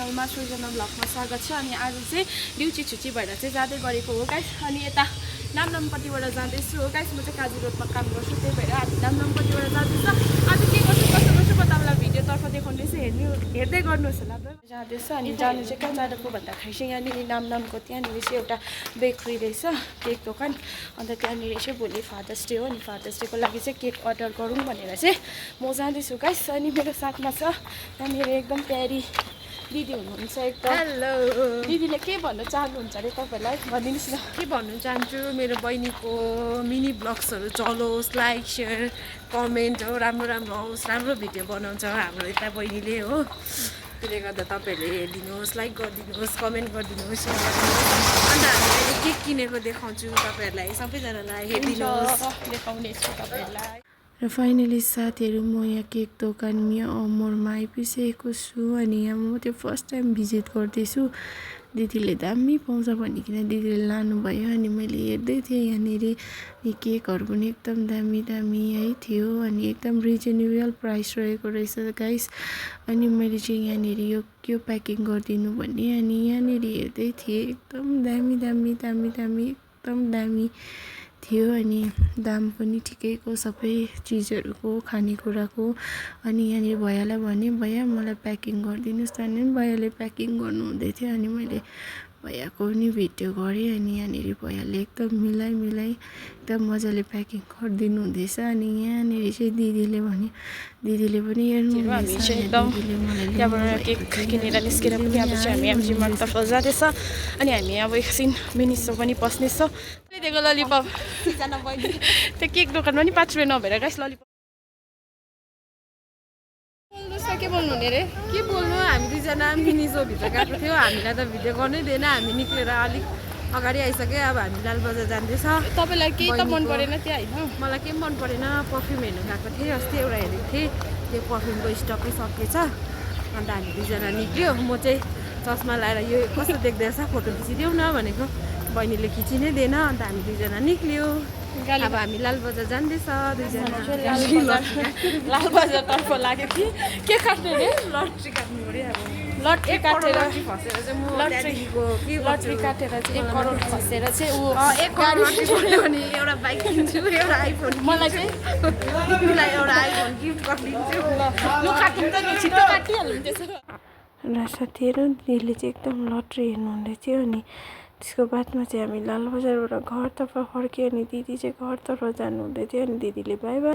च्यानलमा सृजना ब्लगमा स्वागत छ। अनि आज चाहिँ ड्युटी छुट्टी भएर चाहिँ जाँदै गरेको हो गाइस। अनि यता नामनामपट्टिबाट जाँदैछु हो गाइस। म चाहिँ काजी रोडमा काम गर्छु, त्यही भएर आज नामनामपट्टिबाट जाँदैछु। आज के गर्छु कस्तो गर्छु म तपाईँलाई भिडियोतर्फ देखाउँदैछु, हेर्दै गर्नुहोस् होला। जाँदैछ अनि जानु चाहिँ कहाँ जाँदाको भन्दाखेरि चाहिँ यहाँनिर नामनामको त्यहाँनिर चाहिँ एउटा बेकरी रहेछ, केक दोकान। अन्त त्यहाँनिर चाहिँ भोलि फादर्स डे हो, अनि फादर्स डेको लागि चाहिँ केक अर्डर गरौँ भनेर चाहिँ म जाँदैछु गाइस। अनि मेरो साथमा छ त्यहाँनिर एकदम प्यारी दिदी हुनुहुन्छ एकदम। हेलो दिदीले के भन्न चाहनुहुन्छ अरे तपाईँलाई भनिदिनुहोस् न। के भन्नु चाहन्छु, मेरो बहिनीको मिनी ब्लग्सहरू चलोस्, लाइक सेयर कमेन्ट हो राम्रो राम्रो आओस्, राम्रो भिडियो बनाउँछ हाम्रो यता बहिनीले हो। त्यसले गर्दा तपाईँहरूले हेरिदिनुहोस्, लाइक गरिदिनुहोस्, कमेन्ट गरिदिनुहोस्, सेयर गरिदिनुहोस्। अन्त हामीले केक किनेको देखाउँछु तपाईँहरूलाई, सबैजनालाई हेरिदिनुहोस्, देखाउनेछु तपाईँहरूलाई। र फाइनली साथीहरू म यहाँ केक दोकान मिया अमरमा आइपुगेको छु। अनि यहाँ म त्यो फर्स्ट टाइम भिजिट गर्दैछु। दिदीले दामी पाउँछ भनिकन दिदीले लानुभयो। अनि मैले हेर्दै थिएँ यहाँनिर केकहरू पनि एकदम दामी दामी है थियो, अनि एकदम रिजनेबल प्राइस रहेको रहेछ गाइस। अनि मैले चाहिँ यहाँनिर यो प्याकिङ गरिदिनु भन्ने, अनि यहाँनिर हेर्दै थिएँ एकदम दामी दामी दामी दामी एकदम दामी थियो। अनि दाम पनि ठिकैको सबै चिजहरूको, खानेकुराको। अनि यहाँनिर भैयालाई भने भैया मलाई प्याकिङ गरिदिनुहोस् त, अनि भैयाले प्याकिङ गर्नुहुँदै थियो। अनि मैले भैयाको पनि भिडियो गरेँ। अनि यहाँनिर भैयाले एकदम मिलाइ एकदम मजाले प्याकिङ गरिदिनु हुँदैछ। अनि यहाँनिर चाहिँ दिदीले भने दिदीले पनि हेर्नुहुँदैछ। एकदम त्यहाँबाट केक किनेर निस्केर पनि अब चाहिँ हामी एमजी मार्टतर्फ जाँदैछ। अनि हामी अब एकछिन मिनी सो पनि पस्नेछौँ। दिएको ललिपप त्यो केक दोकानमा नि 5 रुपियाँ नभएर गाइस ललिपप। के बोल्नु हुने रे, के बोल्नु। हामी दुईजना मिनी सोभित्र गएको थियो, हामीलाई त भिडियो गर्नै दिएन। हामी निक्लेर अलिक अगाडि आइसक्यो, अब हामी लालबजार जाँदैछ। तपाईँलाई केही त मन परेन त्यहाँ होइन? मलाई केही मन परेन, पर्फ्युम हेर्नु गएको थिएँ, अस्ति एउटा हेरेको थिएँ, त्यो पर्फ्युमको स्टकै सकिएछ। अन्त हामी दुईजना निक्ल्यो। म चाहिँ चस्मा लाएर यो कस्तो देख्दैछ फोटो खिचिदेऊ न भनेको, बहिनीले खिचिनै दिएन। अन्त हामी दुईजना निक्ल्यो। अब हामी लालबजार जाँदैछ दुईजना। लालबजारतर्फ लाग्यो कि के काट्ने रे? लट्री काट्नु पऱ्यो। अब लट्री काटेर फसेर चाहिँ म लट्री काटेर चाहिँ 1 करोड फसेर चाहिँ ऊ 1 करोड लट्री पऱ्यो भने एउटा बाइक किन्छु, एउटा आइफोन। मलाई चाहिँ तिमीलाई एउटा आइफोन गिफ्ट गरिदिन्छु। लु काट्नु त छिटो काटिहाल्नु त्यसो। र साथीहरू दिदीले चाहिँ एकदम लट्री हेर्नुहुँदै थियो। अनि त्यसको बादमा चाहिँ हामी लालबजारबाट घरतर्फ फर्क्यो। अनि दिदी चाहिँ घरतर्फ जानुहुँदै थियो। अनि दिदीले बाई बाई